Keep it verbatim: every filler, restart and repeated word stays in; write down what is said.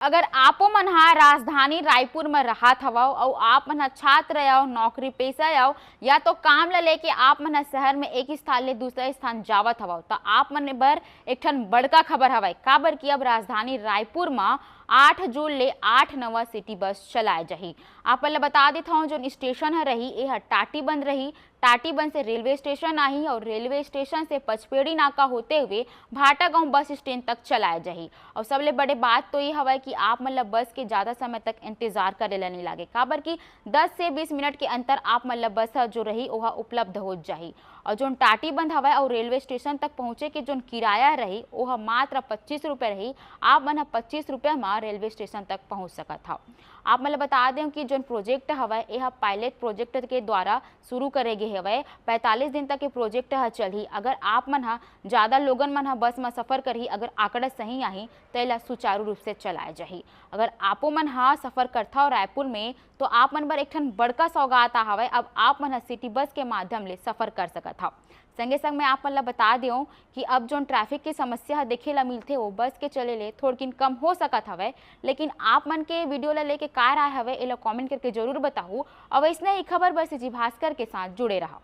अगर आपो मन ह राजधानी रायपुर म रहत हवव अउ आप मन ह छात्र अव, नौकरी पेशा अव, या तो काम ल लेके आप मन ह शहर में एक स्थान ले दूसरा स्थान जावत हवव, त आप मन बर एक ठन बड़का खबर हवय, काबर कि अब राजधानी रायपुर म आठ जून ले आठ नवा सिटी बस चलाए जाही। आप मन ल बता देत हवं, जोन स्टेशन ह रही, ए ह टाटीबंध रही। टाटीबंध से रेलवे स्टेशन आही और रेलवे स्टेशन से पचपेड़ी नाका होते हुए भाटागांव बस स्टैंड तक चलाए जाही। और सबले बड़े बात तो ये हवय कि आप मन ल बस के ज्यादा समय तक इंतजार करे ला नहीं लागे, काबर कि दस से बीस मिनट के अंतर आप मन ल बस ह जो रही, ओहा उपलब्ध हो जाही। और जोन टाटीबंध हवय और रेलवे स्टेशन तक पहुंचे के जोन किराया रही, ओहा मात्र पच्चीस रुपये रही। आप मन ह पच्चीस रुपये म रेलवे स्टेशन तक पहुंच सकत हव। आप मन ल बता दें कि जोन प्रोजेक्ट हवय, एह पायलट प्रोजेक्ट के द्वारा शुरू करे गे हवय। पैंतालीस दिन तक ये प्रोजेक्ट ह चलही। अगर आप मन ह, ज्यादा लोगन मन ह बस म सफर करही, अगर आंकड़ा सही आही, त एला सुचारू रूप से चलाए जाही। अगर आपो मन ह सफर करथव रायपुर में, तो आप मन बर एक ठन बड़का सौगात आ हवय। अब आप मन ह सिटी बस के माध्यम ले सफर कर सकत हव। संगे संग मैं आप मन ल बता देव कि अब जोन ट्रैफिक के समस्या ह देखे ला मिलथे, वो बस के चले ले थोड़किन कम हो सकत हवय, लेकिन आप मन के वीडियो ला लेके का राय हवय, एला कमेंट करके जरूर बताहू। और वैसने ही खबर बस जी भास्कर के साथ जुड़े रहव।